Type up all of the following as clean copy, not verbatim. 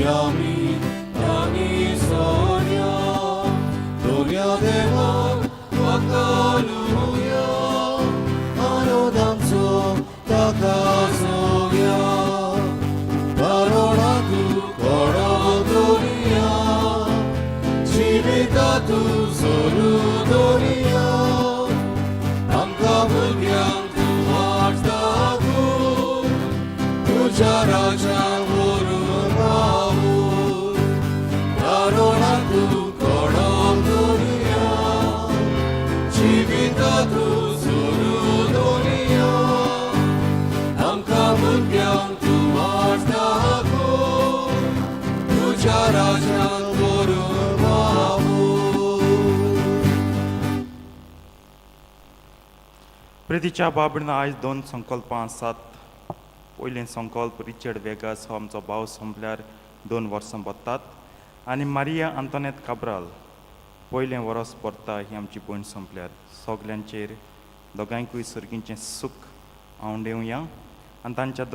आमी लागीं सरया, दर्या देवाक वकालुया, आनंदांचो ताका जोया, कारणातू कडव दर्या, जिवितातू जोरू दर्या, आमकां भुरग्यांक तूं वाट दाखय, तुज्या राज्याक व्हरूंक पावय, कारणांत तूं कडव दर्या, जिवितांत जोरू दर्या, आमकां भुरग्यांक तूं वाट दाखय, तुज्या राज्याक व्हरूंक पावय. प्रितीच्या बाबडीन आयज दोन संकल्पां आसात. पयलें संकल्प रिचर्ड वेगास हो आमचो भाव सोंपल्यार 2 वर्सां भरतात आनी मारिया आंतोनेत काब्राल पयलें वरस भरता ही आमची भयण सोंपल्यार. सगल्यांचेर दोगांयकूय सर्गींचें सूख आंवडेवया आनी तांच्या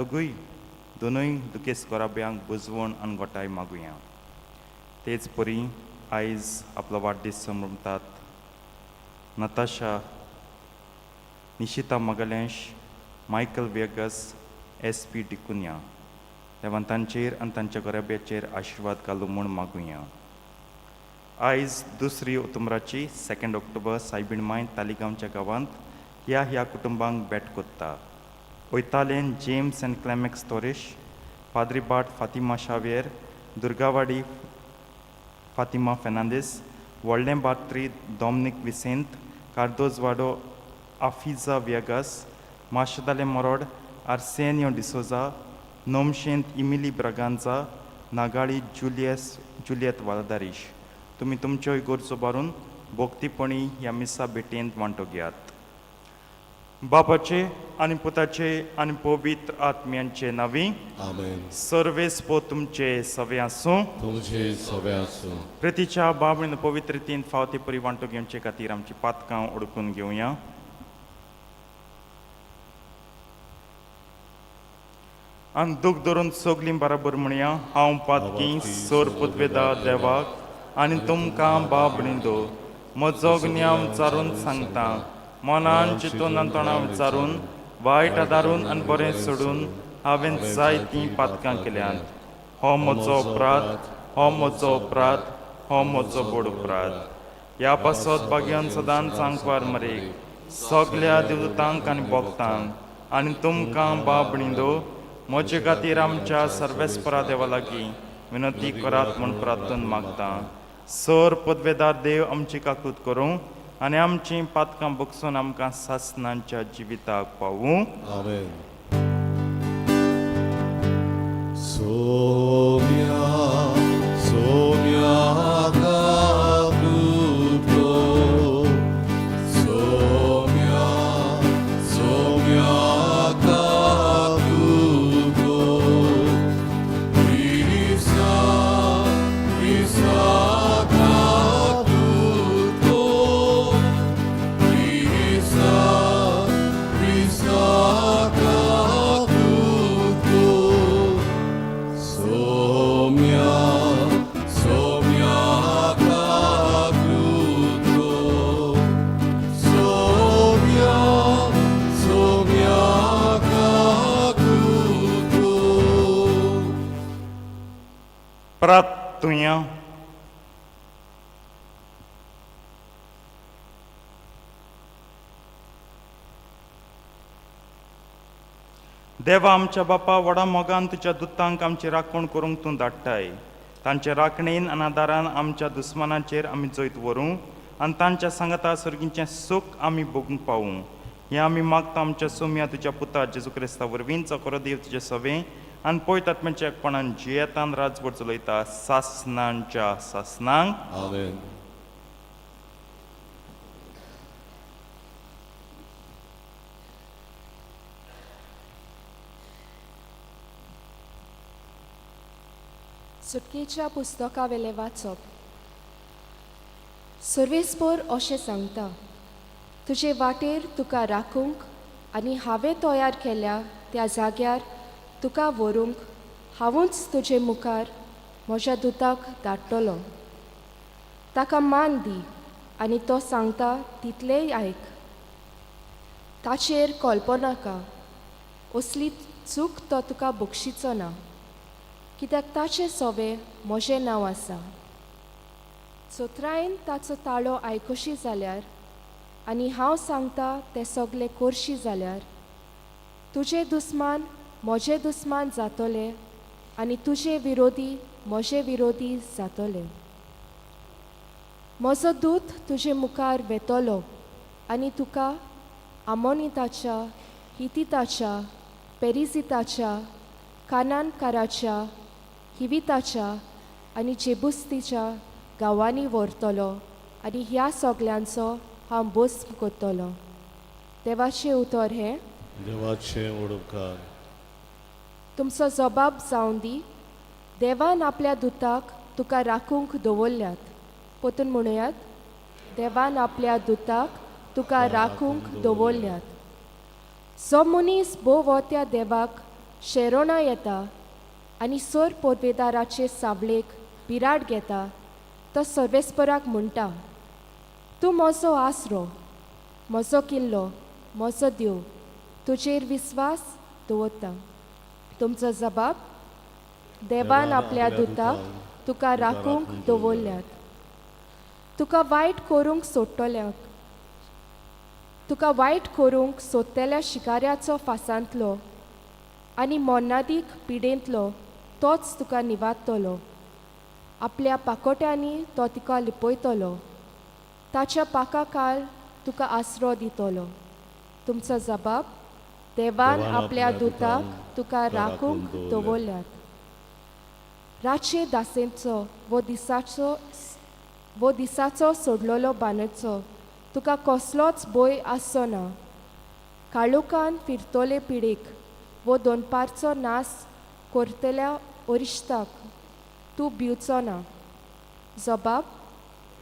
दोनूय दुखेस्त घराब्यांक बुजवण आनी गोटाय मागुया. तेच परी आयज आपलो वाडदीस संभ्रमतात Natasha, Nishita Magalhaes, Michael Viegas, S P D'Cunha. देवान तांचेर आनी तांच्या घराब्याचेर आशिर्वाद घालूं म्हूण मागुया. आयज दुसरी ऑक्टोबराची 2 ऑक्टोबर सायबीण माय तालिगांवच्या गांवांत ह्या ह्या कुटुंबांक भेट कोत्ता. वयतालेन जेम्स आनी क्लॅमॅक्स तोरेश, पाद्रीबाट फातिमा शावेर, दुर्गावाडी फातिमा फेर्नांदीस, व्हडलें बात्री डॉमनीक विसेंत, कार्दोजवाडो आफिजा व्यागास, माशदाले मोरोड आर्सेनियो डिसोजा, नोमशेंत इमिली ब्रागांजा, नागाळी जुलियस जुलियत वालदारीश. तुमी तुमच्योय गरजो बारून भोक्तीपणी ह्या मिसा भेटेंत वांटो घेयात. बापाचे आनी पुताचे आनी पवित्र आत्म्यांचे नांवी. आमेन. सर्वेस्पो तुमचे सवे आसूं. तुमचे सवे आसूं. प्रितीच्या बाबणीन पवित्र रितीन फावती परी वांटो घेवचे खातीर आमची पातकां ओडकून घेवया. आनी दूख धरून सगलीं बराबर म्हणया, हांव पातकी सोर पुतवेदा देवाक आनी तुमकां बाबणींदो म्हजो गिन्यान विचारून सांगता, मनान चिंतून आनी तोंडान विचारून, वायट आदारून आनी बरें सोडून हांवें जायतीं पातकां केल्यांत. हो म्हजो अपराध, हो म्हजो अपराध, हो म्हजो बोड अपराध. ह्या पासत भाग्यान सदांच सांगपार मरेक सगल्या देवदूतांक आनी भक्तांक आनी तुमकां बाबणींदो म्हजे खातीर आमच्या सर्वेस्परा देवा लागीं विनंती करात म्हूण प्रार्थन मागता. सर पदवेदार देव आमची काकूत करूं आनी आमचीं पातकां बगसून आमकां सासनांच्या जिविताक पावूं. आमेन. सोम्या सोम्या काकुतो, सोम्या सोम्या काकुतो, क्रिस्ता क्रिस्ता काकुतो, क्रिस्ता क्रिस्ता काकुतो, सोम्या सोम्या काकुतो, सोम्या सोम्या काकुतो. प्रार्थुया. देवा आमच्या बापा, व्हडा मोगान तुज्या दुतांक आमची राखण करूंक तूं धाडटाय. तांचे राखणेन आनी आदारान आमच्या दुस्मानाचेर आमी जैत व्हरूं आनी तांच्या सांगाता सर्गीचें सूख आमी भोगूंक पावूं. हें आमी मागता आमच्या सोम्या तुज्या पुता जेजू क्रिस्ता वरवीं, चकोरो देव तुजे सवें आनी पवित्र आत्म्याच्या एकपणान जियेतान राजवट चलयता सासनांच्या सासनांक. आमेन. सुटकेच्या पुस्तकावेलें वाचप. सर्वेस्पोर अशें सांगता, तुजे वाटेर तुका राखूंक आनी हांवें तयार केल्या त्या जाग्यार तुका व्हरूंक हांवूच तुजे मुखार म्हज्या दुताक धाडटलो. ताका मान दी आनी तो सांगता तितलेंय आयक. ताचेर कल्पो नाका, असली चूक तो तुका बक्षिचो ना, कित्याक ताचें सोवें म्हजें नांव आसा. चोत्रायेन ताचो ताळो आयकशी जाल्यार आनी हांव सांगता तें सगलें करशी जाल्यार तुजे दुस्मान म्हजे दुस्मान जातले आनी तुजे विरोधी म्हजे विरोधी जातले. म्हजो दूत तुजे मुखार वेतलो आनी तुका आमोनिताच्या, हितिताच्या, पेरिजिताच्या, कानानकाराच्या, हिविताच्या आनी जेबुस्तीच्या गांवांनी व्हरतलो आनी ह्या सगल्यांचो हांव भस्म करतलो. देवाचें उतर हें. देवाचें उडकार. तुमचो जबाब जावन दी, देवान आपल्या दुताक तुका राखूंक दवरल्यात. परतून म्हणुयात, देवान आपल्या दुताक तुका राखूंक दवरल्यात. जो मनीस भोव त्या देवाक शेरोणा येता आनी सर पोरवेदाराचे सावळेक बिराड घेता, तो सर्वेस्पराक म्हणटा, तूं म्हजो आसरो, म्हजो किल्लो, म्हजो देव, तुजेर विस्वास दवरता. तुमचो जबाब, देवान आपल्या दुताक तुका राखूंक दवरल्यात. तुका वायट करूंक सोडटल्याक, तुका वायट करूंक सोदतल्या शिकाऱ्याचो फासांतलो आनी मोन्नादीक पिडेंतलो तोच तुका निवादतलो. आपल्या पाकोट्यांनी तो तुका लिपयतलो, ताच्या पाकाकाल तुका आसरो दितलो. तुमचो जबाब, देवान आपल्या दुताक तुका राखूंक दवरल्यात. रातचे दासेंचो वो दिसाचो सोडलेलो बांदचो तुका कसलोच भंय आसचो ना. काळोखान फिरतले पिडेक वो दनपारचो नास करतल्या अरिश्टाक तूं भिवचो ना. जबाब,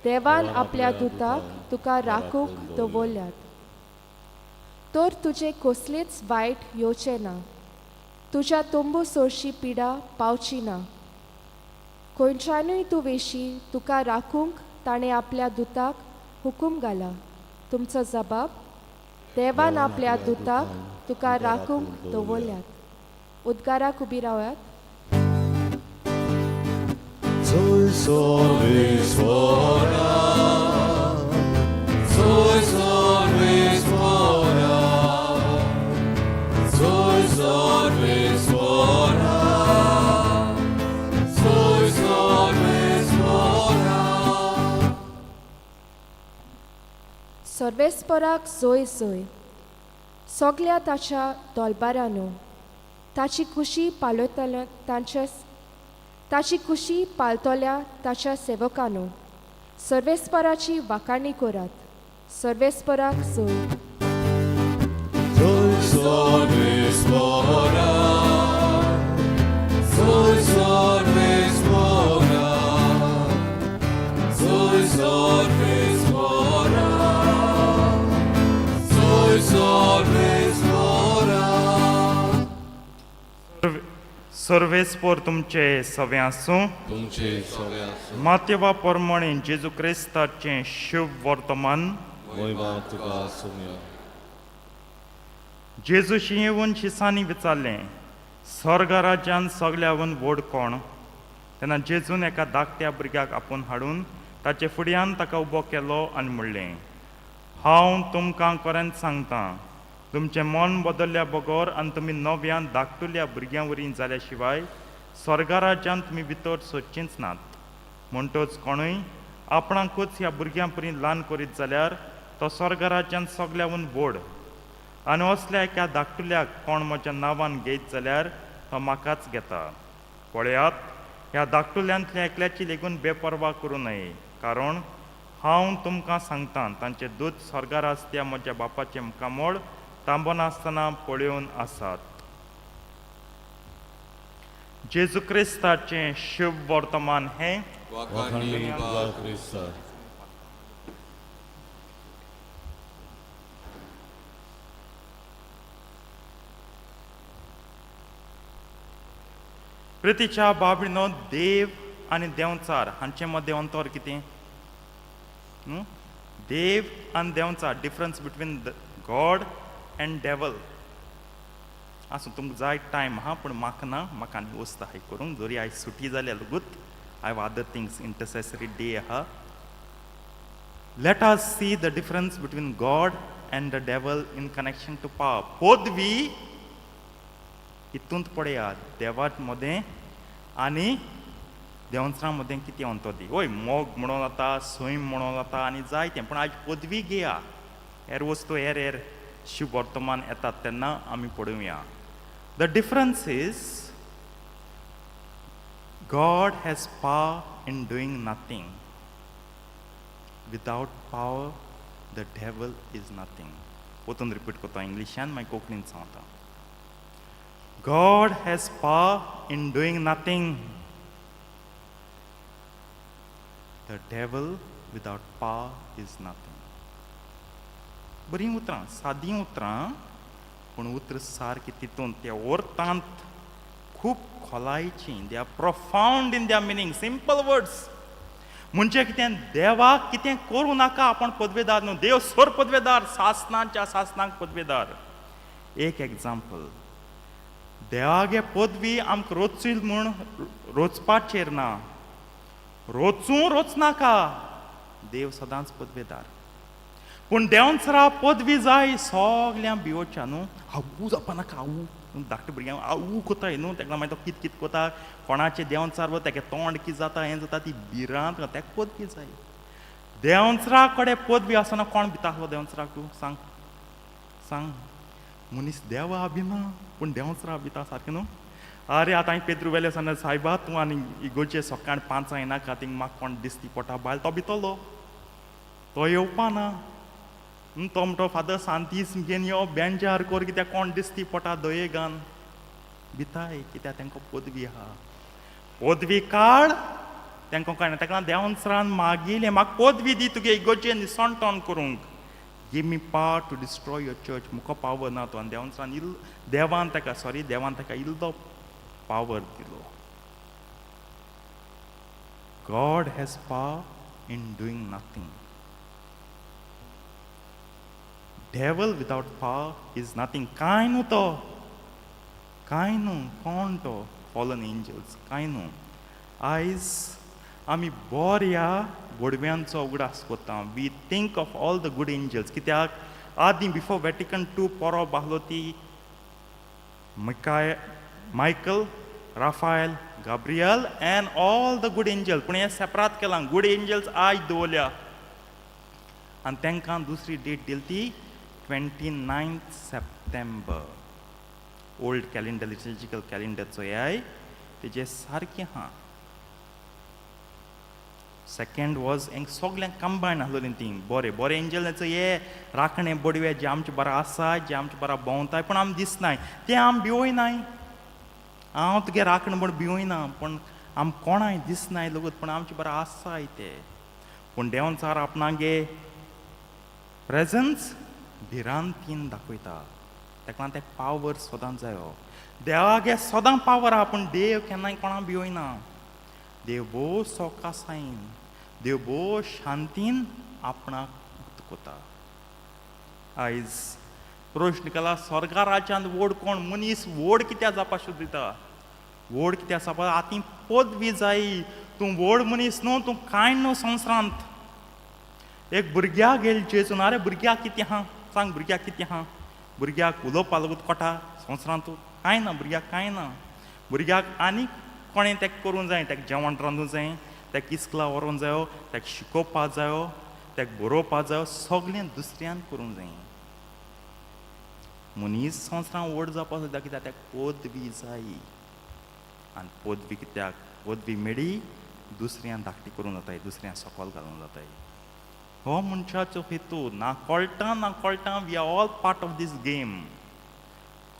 देवान आपल्या दुताक तुका राखूंक दवरल्यात. तर तुजें कसलेंच वायट येवचें ना, तुज्या तंबू सोरशी पिडा पावची ना. खंयच्यानूय तूं वेशी तुका राखूंक ताणें आपल्या दुताक हुकूम घाला. तुमचो जबाब, देवान आपल्या दुताक तुका राखूंक दवरल्यात. उद्गाराक उबी रावयात. जय सर्वेस्परा, जय सर्वेस्परा, जय सर्वेस्परा, जय सर्वेस्परा. सर्वेस्पराक जोय जोय. सगल्या ताच्या दोलबारानो ताची खुशी पालयतल्या तांच्या ताची खुशी पालतल्या ताच्या सेवकानो सर्वेस्पराची वाखाणी करात. सर्वेस्पराक जोय. जय सर्वेस्परा, जय सर्वेस्परा, जय सर्वेस्परा, जय सर्वेस्परा. सर्वेस्पोर तुमचे सवे आसूं. तुमचे सवे आसूं. मातेवा प्रमाणे जेजू क्रिस्ताचें शुभ वर्तमान. महिमा तुका आसुया. जेजूशी येवन शिसांनी विचारलें, स्वर्ग राज्यान सगल्यावन व्हड कोण? तेन्ना जेजून एका धाकट्या भुरग्याक आपोवन हाडून ताचे फुड्यान ताका उबो केलो आनी म्हणलें, हांव तुमकां खरेंच सांगता, तुमचें मन बदलल्या बगर आनी तुमी नव्यान धाकटुल्या भुरग्यां वरीं जाल्या शिवाय स्वर्गा राज्यांत तुमी भितर सरचींच नात. म्हणटच कोणूय आपणाकूच ह्या भुरग्यां परी ल्हान करीत जाल्यार तो स्वर्गा राज्यांत सगल्याहून व्हड. आनी असल्या एका धाकटुल्याक कोण म्हज्या नांवान घेयत जाल्यार तो म्हाकाच घेता. पळयात, ह्या धाकटुल्यांतल्या एकल्याची लेगून बेपर्वा करूं नये, कारण हांव तुमकां सांगता, तांचे दूत स्वर्गार आसत्या म्हज्या बापाचें मुखामळ तांबनासतना पळोवन आसात. जेजू क्रिस्ताचें शुभ वर्तमान हें. वाखाणणी तुका क्रिस्ता. प्रितीच्या बाबीनो, देव आनी देंवचार हांचे मदें अंतर कितें न्हू? देव आनी देंवचार, difference between the God and devil. आसूं, तुमकां जाय टायम आहा, पूण म्हाका ना, म्हाका आनी वस्त आहाय करूंक. जरी आयज सुटी जाल्या लगूत, I have other things, intercessory day आहा. Let us see the difference between God and the devil in connection to power. पदवी हितूंत पळया, देवा मदें आनी देंवचारा मदें कितें अंतर दी. वय, मोग म्हणून जाता, सैम म्हणून जाता आनी जायतें, पूण आयज पदवी घेया. हेर वस्तू हेर हेर शुभ वर्तमान येतात तेन्ना आमी पळोवया. The difference is, God has power in doing nothing. Without power, the devil is nothing. परतून रिपीट करता इंग्लिशान, मागीर कोंकणीन सांगता. God has power in doing nothing. The devil without power is nothing. बरीं उतरां, सादीं उतरां, पूण उतरां सारकीं तितून त्या अर्थांत खूब खोलायचीं. They are profound in their meaning, simple words. म्हणजे कितें, देवाक कितें करूं नाका, आपूण पदवेदार न्हू. देव सोर पदवेदार, सासनाच्या सासनाक पदवेदार. एक एग्जाम्पल, देवागे पदवी आमकां रोचील म्हूण रोचपाचेर ना, रोचूं रोचनाका, देव सदांच पदवेदार. पूण देंवचारा पदवी जाय सगळ्यां भिवोच्या न्हू. आवू जावपा नाका, आवू धाकट्या भुरग्यांक आवू कोताय न्हू, ताका मागीर तो कित कित कोता. कोणाचें देंवचार तेका तोंड कित जाता, हें जाता, ती भिरांत, ताका पदवी जाय. देंवचारा कडेन पदवी आसना कोण भिता आसलो देंवचाराक? तूं सांग, सांग. मनीस देवा भिना पूण देंवचारा भिता, सारकें न्हू? आरे, आतां हांवें पेद्रू वेले सांगलें, सायबा, तूं आनी इगोर्जे सकाळ 5 येनाका, थिंग म्हाका कोण दिसती पोटा बायल. तो भितलो, तो येवपा ना. तो म्हणटो, फादर सांतीस घेवन यो, बेंजार कर, कित्याक कोण दिसती पोटा दयेगान भिताय, कित्याक तांकां पदवी आहा. पदवी काड, तांकां कांय ताका देंवचारान मागिलें, म्हाका पदवी दी तुगे इगोर्जे निसणटण करूंक. Give me power to destroy your church. मुका पावर ना तो. आनी देंवचारान इल्लो, देवान ताका, सॉरी, देवान ताका इल्लो पावर दिलो. God has power in doing nothing. Devil without power is nothing. कांय न्हू तो, कांय न्हू. कोण तो? फॉलन एंजल्स, कांय न्हू. आयज आमी बऱ्या बोडव्यांचो उगडास करता. We think of all the good angels, कित्याक आदीं बिफोर वेटिकन टू परब आहलो ती मिकाय Michael, Raphael, Gabriel and all the good angel. पूण हें सेपरात केलां, गूड एंजल्स आयज दवरल्या आनी तांकां दुसरी डेट दिली ती 29 September. Old calendar, liturgical calendar चोयाय, तेजे सारकें आहा. सेकंड वॉज हेंक सगल्यांक कंबायन आसलोलीं तीं बरे बरे एंजल. हे राखणे बडवे जे आमचे बरा आसा, जे आमचे बरा भोंवताय, पूण आम दिसनाय, ते आम भिवोयनाय. हांव तुगे राखण म्हूण भिवोयना, पूण आम कोणाय दिसनाय लगूत, पूण आमचे बरा आसाय ते. पूण देंवचार आपणागे प्रेजन्स भिरांतीन दाखयता. ताका लागून तेका पावर सदांच जायो. देवागे सदां पावर आहा, पूण देव केन्नाय कोणाक भिवोयना. देव भोव सोकासायेन, देव भोव शांतीन आपणाक उक्त कोता. आयज प्रश्न केला, स्वर्गा राज्यांत व्हड कोण? मनीस व्हड कित्याक जावपा सोदिता? व्हड कित्याक जावपा? आतां पदवी जाय. तूं व्हड मनीस न्हू, तूं कांय न्हू संवसारांत. एक भुरग्याक गेल जेजून, आरे भुरग्याक कितें आहा सांग, भुरग्याक कितें आहा? भुरग्याक उलोवपा लागूत कोटा संवसारांत कांय ना. भुरग्याक कांय ना. भुरग्याक आनी कोणें तेका करूंक जाय? तेका जेवण रांदूंक जाय, तेका इस्कुला व्हरोंक जायो, तेका शिकोवपा जायो, तेका बरोवपा जायो, सगळें दुसऱ्यान करूंक जाय. मनीस संवसारांत व्हड जावपा सोदता, कित्याक तेका पदवी जाय. आनी पदवी कित्याक? पदवी मेळ्ळी, दुसऱ्यान धाकटी करूंक जाताय, दुसऱ्यान सकल घालूंक जाताय. हो मनशाचो हेतू. ना कळटा ना कळटा, we are all part of this game.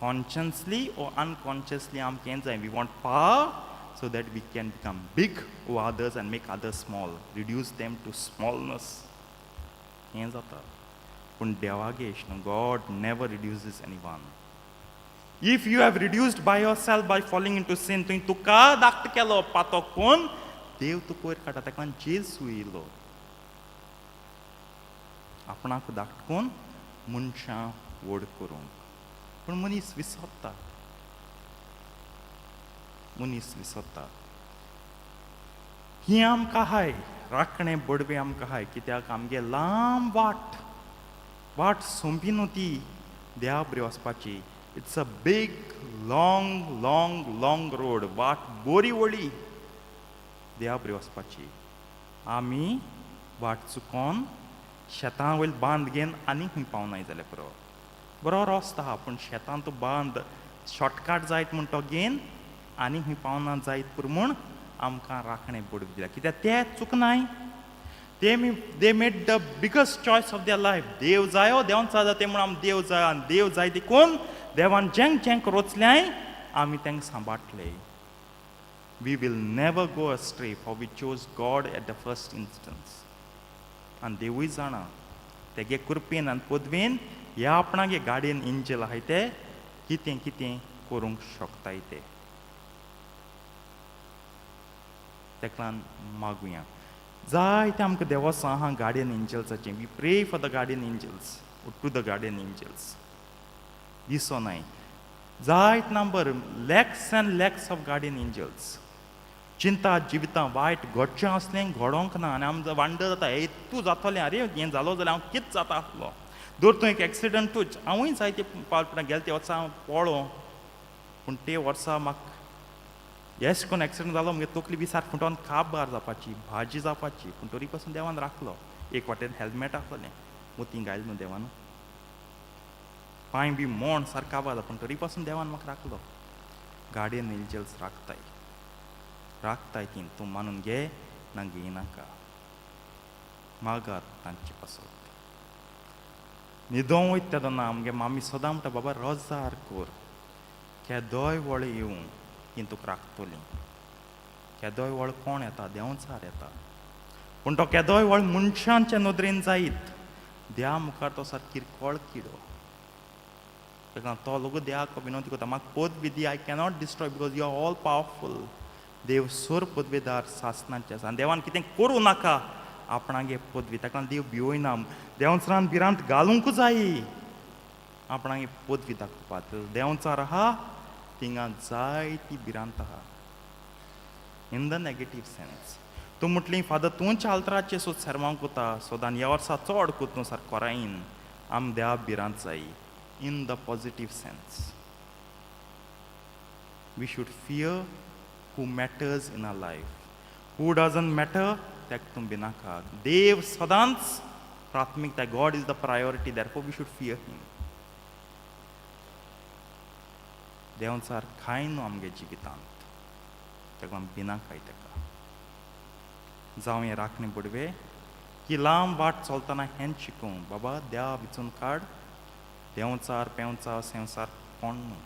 Consciously or unconsciously आमकां हें जाय. We want power so that we can become big over others and make others small, reduce them to smallness. हें जाता. पूण देवागे न्हू. God never reduces anyone. If you have reduced by yourself by falling into sin, तुवें तुका धाकट केलो पातक कोन. देव तुका वयर काडटा. ताका लागून जेजू येयलो आपणाक धाकटून मनशां व्हड करूंक. पूण मनीस विसरता, मनीस विसरता. ही आमकां आहाय राखणे बडवे आमकां आहाय, कित्याक आमगे लांब वाट, वाट सोंपी न्हू ती देवा बरी वचपाची. It's a big long long long road. वाट बरी व्हडली देवा बरी वचपाची. आमी वाट चुकोन शेतां वयर बांद घेवन आनी खंय पावनाय जाल्यार पुरो. बरो रस्तो आहा पूण शेतां तो बांद शॉर्टकट जायत म्हूण तो घेवन आनी खंय पावना जायत पुरो म्हूण आमकां राखणे बडवी दिल्या. कित्याक ते चुकनाय, they made the biggest choice of their life. देव जायो, देवान जाता म्हूण आम देव जायो आनी देव जाय देखून देवान जेंक जेंक रोचल्याय आमी तांकां सांबाळटले. We will never go astray, for we chose God at the first instance. आनी देवूय जाणा तेगे कृपेन आनी पदवेन ह्या आपणागे गार्डियन एंजल आहाय ते कितें कितें करूंक शकताय ते. ताका लागून मागुया जायते आमकां देवस्तां आहा guardian एंजल्साचें. We pray for the guardian angels, to the guardian angels. दिसोनाय जायत number, lakhs and lakhs of guardian angels. चिंता जिवितां वायट घडचें आसलें घडोंक ना आनी आमकां वांड जाता, हे तूं जातलें, आरे हें जालो जाल्यार हांव कितें जाता आसलो. दर तूं एक एक्सिडंटूच, हांवूय जायते पावट गेले ते वर्सा हांव पळो, पूण ते वर्सा म्हाका येश कोण एक्सिडंट जालो, मुगे तकली बी सारकी फुटोन काबार जावपाची, भाजी जावपाची, पूण तरी पासून देवान राखलो. एक वाटेन हेल्मेट आसलें, मोती घायल न्हू देवान, पांय बी मोण सारको काबार जाला, पूण तरी पासून देवान म्हाका राखलो. गार्डियन एंजल्स राखताय, राखताय ती, तूं मानून घे ना घेयनाका, मागात तांचे पासत. न्हिदों वयता तेन्ना आमगे मामी सदां म्हणटा, बाबा रोजार कर, केदोय वळ येवं ती तुका राखतली. केदोय वळ कोण येता? देंवचार येता. पूण तो केदोय वळ मनशांचे नदरेन जायत, देवा मुखार तो सारको किरकोळ किडो. ताका तो लोक देवाक विनवती करता, म्हाका पदवी दी, I cannot destroy because you are all powerful. देव सोर पदवेदार सासनाचे आसा आनी देवान कितें करूं नाका आपणागे पदवी. ताका लागून देव भिवयना. देंवचारान भिरांत घालूंक जाय आपणागे पदवी दाखोवपाक. देंवचार आहा थिंगा जायती भिरांत आहा इन the negative sense. तूं म्हटली, फादर तूंच आल्तराचेर सोद सेर्मांव कोता सदां, ह्या वर्सा चड कोत तूं सारको कोरायन, आम देवा भिरांत जाय in the positive sense. We should fear who matters in our life. Who doesn't matter, ताका तूं भिनाका. देव सदांच प्राथमिकता. God is the priority, therefore we should fear him. देंवचार कांय न्हू आमगे जिवितांत, ताका लागून भिनाकाय ताका. जावं हें राखणे बडवे की लांब वाट चलतना हेंच शिकूं, बाबा देवा विचून काड, देंवचार पेंवचार संवसार कोण न्हू.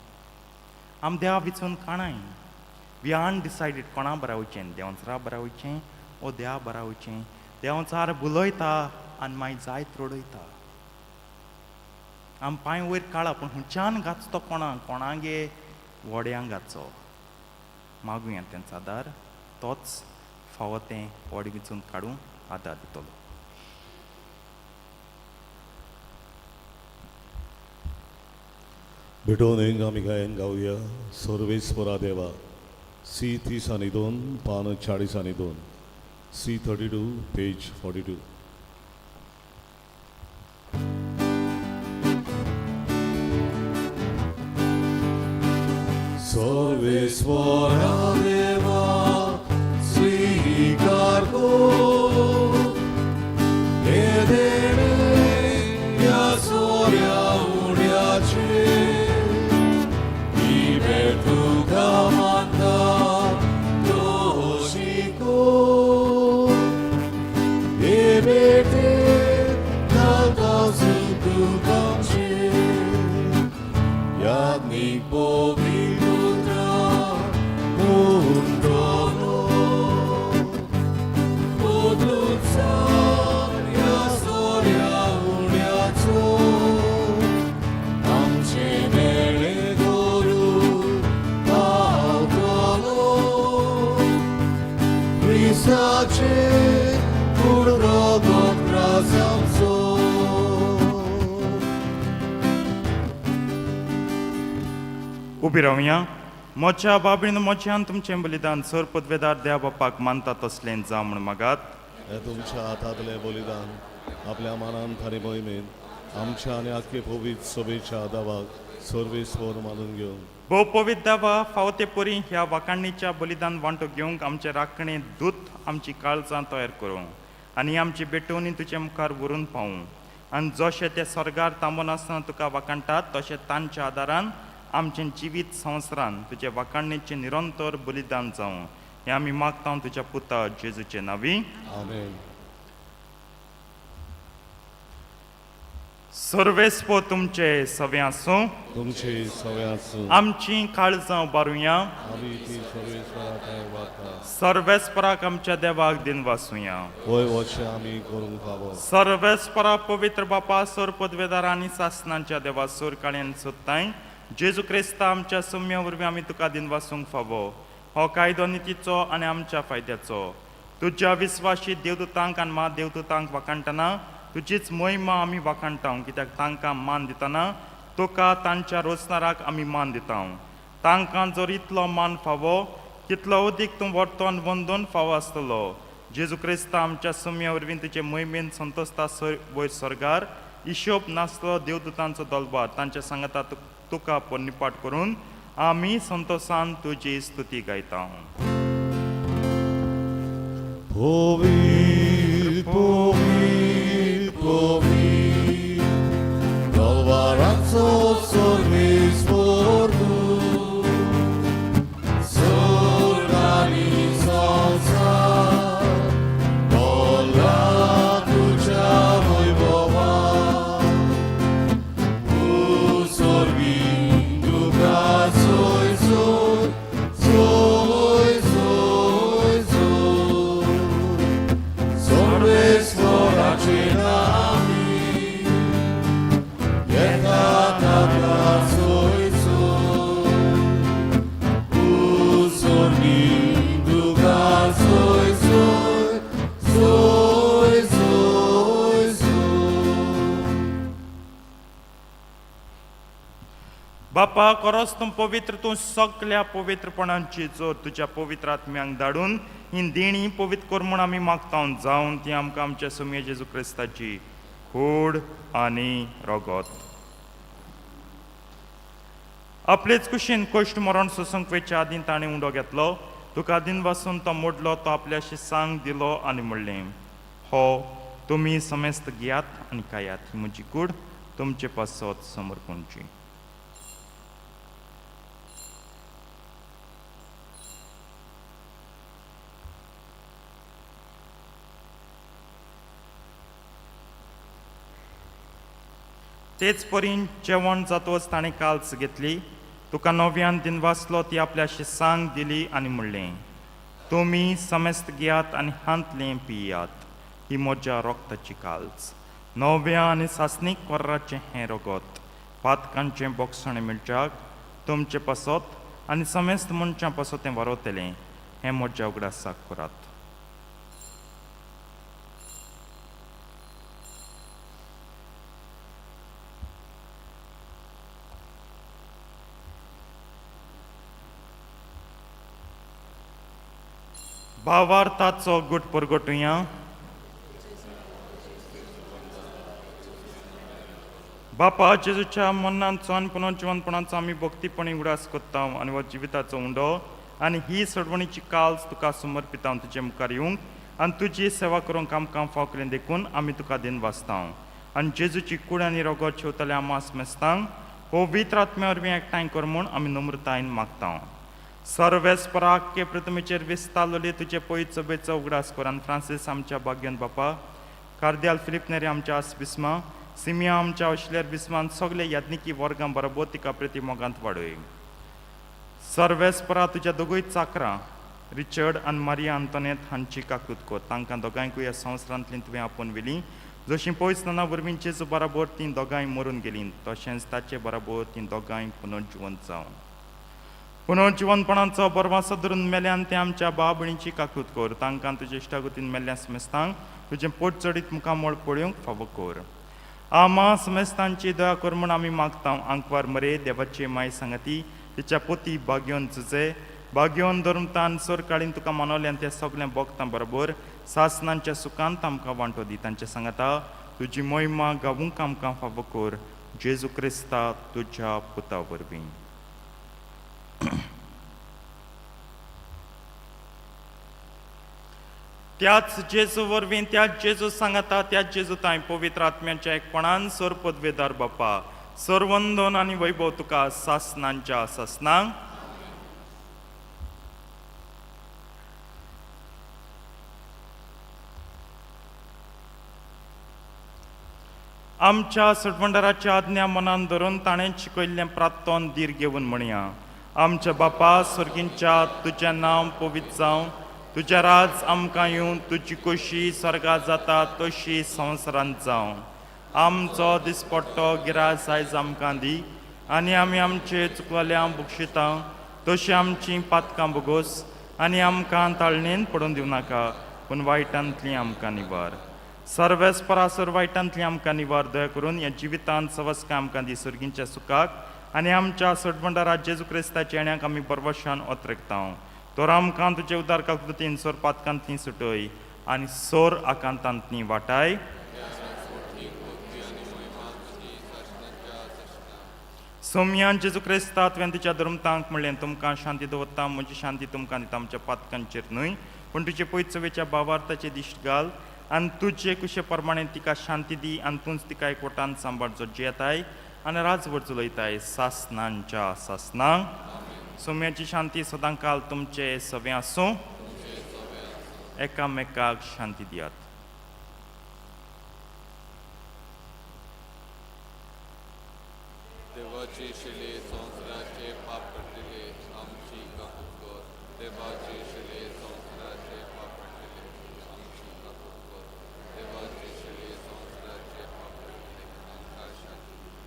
आम देवा विचून काणाय. We are undecided कोणा बरा वयचें, देंवचारा बरा वयचें ओ देवा बरा वयचें. देंवचार बुलयता आनी मागीर जायत रडयता. आम पांय वयर काडा पूण खंयच्यान घातचो तो कोणाक, कोणागे व्हड्यांक घातचो. मागुया तेंचो आदार, तोच फावो तें व्हडें विचून काडूंक आदार दितलो. भेटोवन एक आमी गायन गावया सर्वेस्परा देवा. सी 32, पान 42, C 32, page 42. Sarveswara देवा स्वीकार कर, हे देणे ह्या सोऱ्या उड्याचे, ही भेट तुका मानता तशी कर, हे भेटे घालता सुख आमचे, याज्ञिक पवित्र उंटलो, पुत्रुत्सार ह्या सोऱ्या उड्याचो, आमचे मेळे करू पावतलो, क्रिस्ताच्या. क्रिस्ताचे कूड रगत ग्रास आमचो. उबी रावया. म्हज्या बाबीन म्हज्यान तुमचें बलिदान सर पदवेदार देवा बापाक मानता तसलें जावं म्हूण मागात. हे तुमच्या हातांतलें बलिदान आपल्या मानान आनी मोहिमेन आमच्या आनी आख्खे पवित्र सभेच्या दावाक सर्वेस्वर मानून घेवन. भोव पवित्र देवा, फावो ते परी ह्या वाखाणीच्या बलिदान वांटो घेवंक आमचे राखणे दूत आमची काळजां तयार करूं आनी आमची बेटोवणी तुजे मुखार व्हरून पावूं आनी जशें ते स्वर्गार थांबोनासतना तुका वाखाणटात तशें तांच्या आदारान आमचें जिवीत संवसारान तुजे वाखाणीचें निरंतर बलिदान जावं. हें आमी मागता तुज्या पुता जेजूचे नांवी. आमेन. सर्वेस्पो तुमचे सवे आसूं. तुमचे सगळे आसूं. आमची काळजां उबारुया. आमी ती सर्वेस्वरा थंय वागता. सर्वेस्पराक आमच्या देवाक दिन वासुया. वय वचें आमी करूंक फावो. सर्वेस्परा पवित्र बापा, सोर पदवेदार आनी सासनांच्या देवा, सोर काळ्यान सोदताय जेजू क्रिस्ता आमच्या सुम्या वरवीं आमी तुका दिन वासूंक फावो. हो कायदो नितीचो आनी आमच्या फायद्याचो. तुज्या विस्वाशी देवदूतांक आनी मा देवदूतांक वाखाणटना तुजीच मोहिमा आमी वाखाणटा, कित्याक तांकां मान दितना तुका तांच्या रोजनाराक आमी मान दिता. तांकां जर इतलो मान फावो तितलो अदीक तूं वर्तोन वंदोन फावो आसतलो. जेजू क्रिस्ता आमच्या सुम्या वरवीं तुजे मोहिमेन संतोषता वयर स्वर्गार हिशोब नासलो देवदूतांचो दलबार तांच्या सांगाता तुका पोन्नीपाट करून आमी संतोषान तुजी स्तुती गायता. पवित्र पवित्र पवित्र दलबाराचो सर्वेस्पर तूं, स्वर्ग आनी संवसार भरला तुज्या वैभवान. तूं सर्वी तुका सोय सोय सोय सोय सोय सर्वेस्वराचे नामी येता ताका सोय सोय. तूं सर्वी तुका सोय सोय सोय सोय सोय. बापा, खरोच तूं पवित्र, तूं सगल्या पवित्रपणांची जोर. तुज्या पवित्र आत्म्यांक धाडून ही देणी पवित्र कर म्हूण आमी मागता, जावन ती आमकां आमच्या सुमये जेजू क्रिस्ताची कूड आनी रगत. आपलेच कुशीन कश्ट मरण सोसूंक वयच्या आदीं ताणें उंडो घेतलो, तुका दिन वासून तो मोडलो, तो आपल्याशी सांग दिलो आनी म्हणलें, हो तुमी समेस्त घेयात आनी खायात, ही म्हजी कूड तुमचे पासत समर्पणची. तेच परीन जेवण जातकच ताणें काल्स घेतली, तुका नव्यान दिन वाचलो, ती आपल्याशी सांग दिली आनी म्हणलें, तुमी समेस्त घेयात आनी हांतलें पियात, ही म्हज्या रोगताची काल्स, नव्या आनी सासणीक कोर्राचें हें रगत पातकांचें बोगसणें मेळच्याक तुमचे पासत आनी समेस्त मनशां पासत तें वरवतलें. हें म्हज्या उगडासाक करात. भावार्थाचो गुट परगटुया. बापा, जेजूच्या मरणाचो आनी पुनर्जिवनपणाचो आमी भक्तीपणी उगडास करता आनी हो जिविताचो उंडो आनी ही सोडवणीची काल्स तुका समर्पिता. तुजे मुखार येवंक आनी तुजी सेवा करूंक आमकां फाव केलें देखून आमी तुका दिन वाचता आनी जेजूची कूड आनी रगत शेवतल्या आमास मेस्तांक पवित्र आत्म्या वरवीं एकठांय कर म्हूण आमी नम्रतायेन मागता. सर्वेस्पराक के प्रतिमेचेर विस्तारलेली तुजे पयत सभेचो उगडास कर आनी फ्रांसीस आमच्या भाग्यन बापा, कार्दियाल फिलीप नेरी आमच्या आस बिस्मा, सिमिया आमच्या ऑशिल्यार बिस्मान सगळे याज्ञिकी वर्गां बरोबर तिका प्रिती मोगांत वाडय. सर्वेस्परा तुज्या दोगूय चाकरां रिचर्ड आनी मारिया आंतोनेत हांची काकूत कर. तांकां दोगांयकूय ह्या संवसारांतली तुवें आपोवन व्हेली. जशीं पयस नाना वरवीं जेजू बराबर तीं दोगांय मरून गेलीं, तशेंच ताचे बराबर तीं दोगांय पुनर्जिवंत जावन. पुनर्जिवनपणाचो बरवासो धरून मेल्यान ते आमच्या भाव भयणीची काकूत कर. तांकां तुजे इश्टागतीन मेल्ल्या समेस्तांक तुजें पोट चडीत मुखामळ पळोवंक फावो कर. आमा समेस्तांची दया कर म्हूण आमी मागता. आंकवार मरे देवाची माय सांगाती तिच्या पोती बागयोन जुजे बागयोन धर्मतान सरकाळीन तुका मानवल्यान त्या सगळ्या भोगतां बरोबर सासनांच्या सुखांत आमकां वांटो दी. तांचे सांगाता तुजी मोहिमा गावूंक आमकां फावो कर. जेजू क्रिस्ता तुज्या पुता वरवीं. त्याच जेजू वरवीं, त्याच जेजू सांगाता, त्याच जेजू तांय पवित्र आत्म्याच्या एकपणान सर पदवेदार बापा सर्वंदन आनी वैभव तुका सासनांच्या सासनांक. आमच्या सटवंडाराच्या आज्ञा मनान धरून ताणें शिकयल्लें प्रार्थन धीर घेवन म्हणया. आमच्या बापा सर्गींच्या तुजें नांव पवित्र जावं, तुजें राज आमकां येवं, तुजी खोशी स्वर्गात जाता तशी संवसारांत जावं. आमचो दिसपट्टो गिरास आयज आमकां दी आनी आमी आमचे चुकलेल्या बक्षिता तशी आमची पातकां बोगोस आनी आमकां ताळणेन पडून दिवं नाका, पूण वायटांतली आमकां निवार. सर्वेस्परासर वायटांतली आमकां निवार. दया करून ह्या जिवितांत सवस्कां आमकां दी सर्गींच्या सुखाक आनी आमच्या सटबंडारा जेजू क्रिस्ताच्या येण्याक आमी बरवशान ओतरेकता. तर आमकां तुजे उदार काकृतीन सोर पातकांतली सुटय आनी सोर आकांतांतली वाटाय. सोमयान जेजू क्रिस्ता तुवें तुज्या धर्मतांक म्हणलें, तुमकां शांती दवरता, म्हजी शांती तुमकां दिता, आमच्या पातकांचेर न्हय पूण तुजे पयचवेच्या भावार्थाचे दिश्ट घाल आनी तुजे कुशे प्रमाणे तिका शांती दी आनी तूंच तिका एकवटान सांबाळ जो जियेताय आनी राजवट चलयताय सासनांच्या सासनांक. सोम्याची शांती सदां काल तुमचे सवें आसूं. एकामेकाक शांती दियात. देवाची शिले संवसाराचे पाप पडटले आमची काकूत कर. देवाची शिले संवसाराचे पाप पडटले आमची काकूत कर. देवाची शिले संवसाराचे पाप पडटले आमकां शांती दी.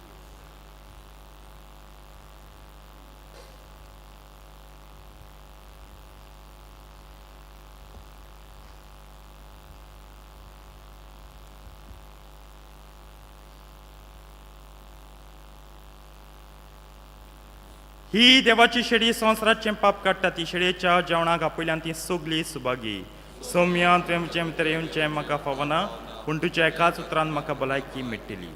ही देवाची शेडी संवसाराचें पाप काडटा. ती शेडयेच्या जेवणाक आपयल्यान ती सगली सुभागी. सोम्या तुवें म्हजें भितर येवचें म्हाका फावना, पूण तुज्या एकाच उतरान म्हाका भलायकी मेळटली.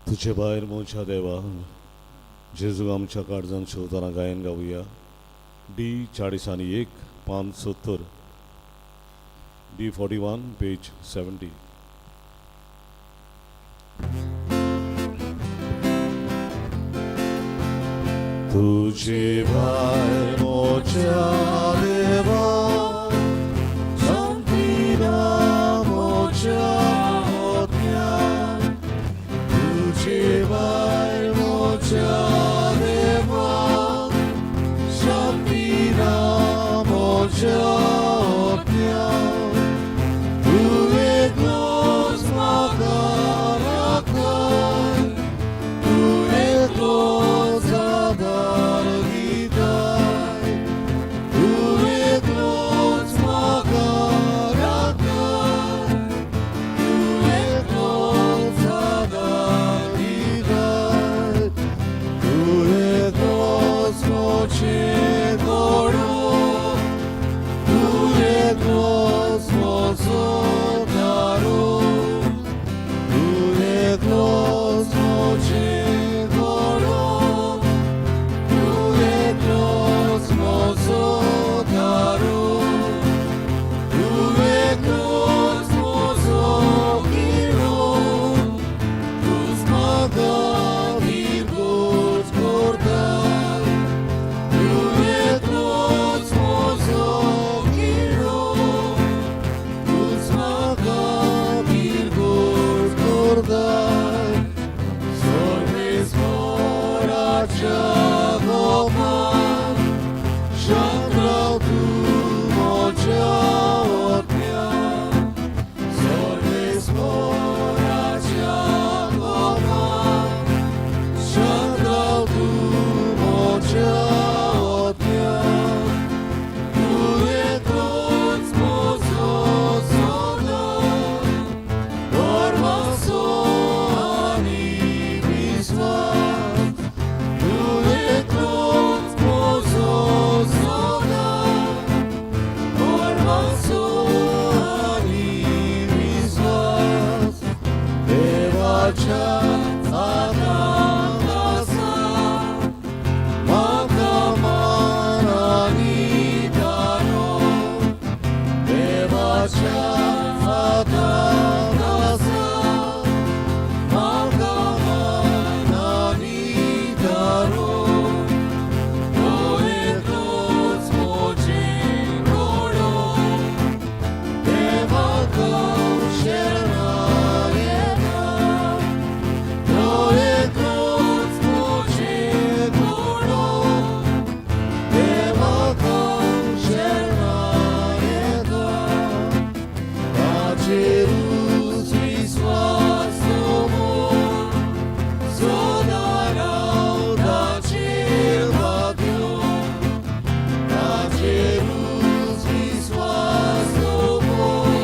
तुझे भायर मोच्या देवा जेजू आमच्या काळजान शिवताना गायन गावया. डी 41 पान 70, डी 41 पेज 70. तुझे भायर मोच्या देवा शांतीना मोच्या होत्या. तुझे भायर मोच्या देवा शांतीना मोच्या होत्या. तूं एकलोच म्हाका राखय, तूं एकलोच आदार दिताय, तूं एकलोच देवाच्या हातांत आसा म्हाका मान आनी दारो तो एकलोच म्हजें घोडो देवाक शरणा येता तो एकलोच म्हजें घोडो देवाक शरणा येता ताचेरूच विस्वास दवर सदां राव ताचेर बाग्यो ताचेरूच विस्वास दवर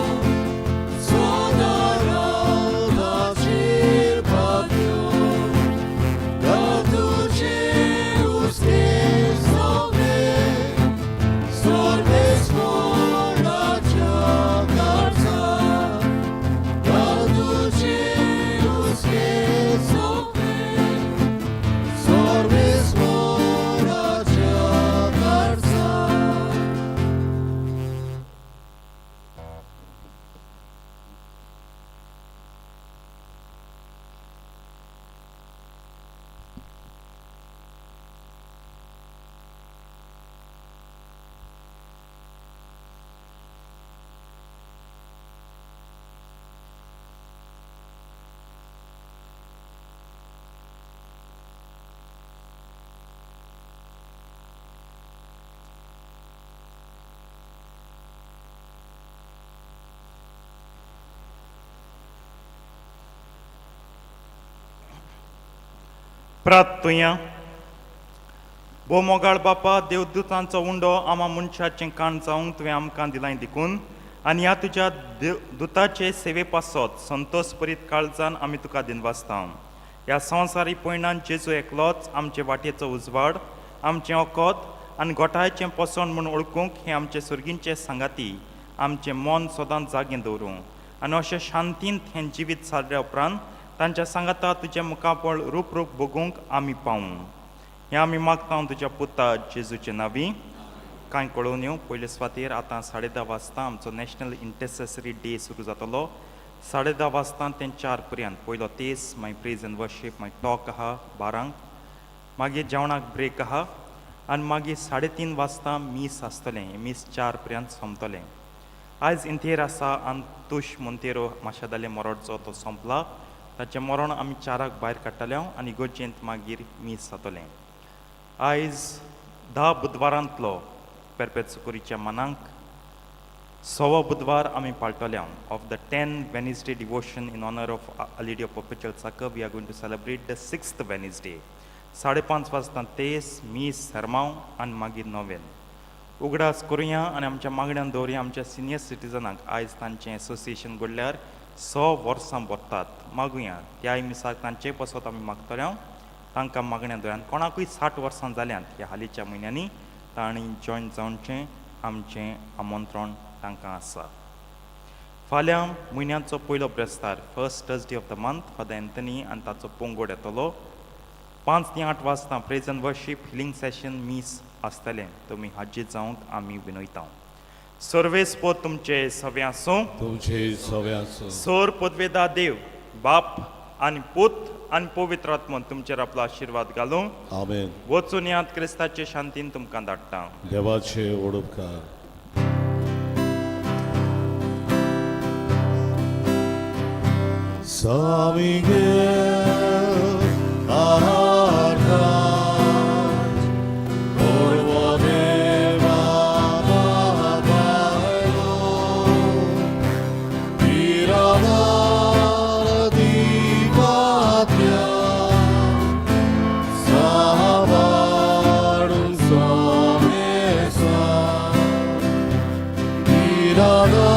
सदां राव ताचेर बाग्यो तुझे उसके सगळे सर्वेस्पराच्या काळजात तुझे उसके सगळे सर्वेस्पराच्या काळजात. प्रार्थुया. भोव मोगाळ बापा, देवदूतांचो उंडो आमा मनशाचें काण जावंक तुवें आमकां दिलाय देखून आनी ह्या तुज्या देव दुताचे सेवे पासत संतोश परीत काळजान आमी तुका दिनवासता. ह्या संवसारी पयणान जेजू एकलोच आमचे वाटेचो उजवाड, आमचें वखद आनी गोठायचें पोसण म्हूण वळखूंक हें आमचे सर्गींचे सांगाती आमचें मन सदांच जागें दवरूं आनी अशें शांतींत हें जिवीत सारल्या उपरांत तांच्या सांगाता तुजें मुखापळ रूप रूप भोगूंक आमी पावूं. हें आमी मागता तुज्या पुता जेजूचे नांवी. कांय कळोवन येवं, पयले सुवातेर आतां 10:30 वाजता आमचो नॅशनल इंटरसेसरी डे सुरू जातलो. 10:30 वाजता ते 4 पर्यंत पयलो तेस, मागीर प्रेज एंड वर्शीप, मागीर टॉक आहा 12क, मागीर जेवणाक ब्रेक आहा आनी मागीर 3:30 वाजता मीस आसतलें. मीस 4 पर्यंत सोंपतलें. आयज इंतेर आसा आंतुश मोंतेरो माशादाले मरोडचो, तो सोंपला. ताचें मरण आमी 4क भायर काडटले आनी इगर्जेंत मागीर मीस जातलें. आयज 10 बुधवारांतलो पेरपेत सुकुरीच्या मनांक सवो बुधवार आमी पाळटले. Of the 10 Wednesday devotion in honour of Lady of Perpetual Succour, we are going to celebrate the sixth Wednesday. 5:30 वाजता तेस, मीस, सरमांव आनी मागीर नोवेन. उगडास करुया आनी आमच्या मागण्यान दवरुया आमच्या सिनियर सिटीजनाक. आयज तांचें एसोसिएशन घडल्यार 100 वर्सां भरतात. मागुया त्याय मिसाक तांचे पासत आमी मागतले. तांकां मागण्या दवरया. कोणाकूय 60 वर्सां जाल्यांत ह्या हालींच्या म्हयन्यांनी, तांणी जॉयन जावचें, आमचें आमंत्रण तांकां आसा. फाल्यां म्हयन्याचो पयलो ब्रेस्तार, first Thursday of the month, Father Anthony आनी ताचो पंगड येतलो. 5 ते 8 वाजता praise and worship, healing session, मीस आसतलें. तुमी हाजीर जावंक आमी विनयता. सर्वेस्पोर तुमचे सगळे आसूं. तुमचे सगळे आसूं. सोर पदवेदा देव बाप आनी पूत आनी पवित्र आत्मो तुमचेर आपलो आशिर्वाद घालूं. आमेन. वचून यात, क्रिस्ताचे शांतीन तुमकां धाडटा. देवाचे व्हड उपकार. San Miguel Arcangel, Corvo de Babailo, Tirador di patria, Savarun Somesa, Tirador.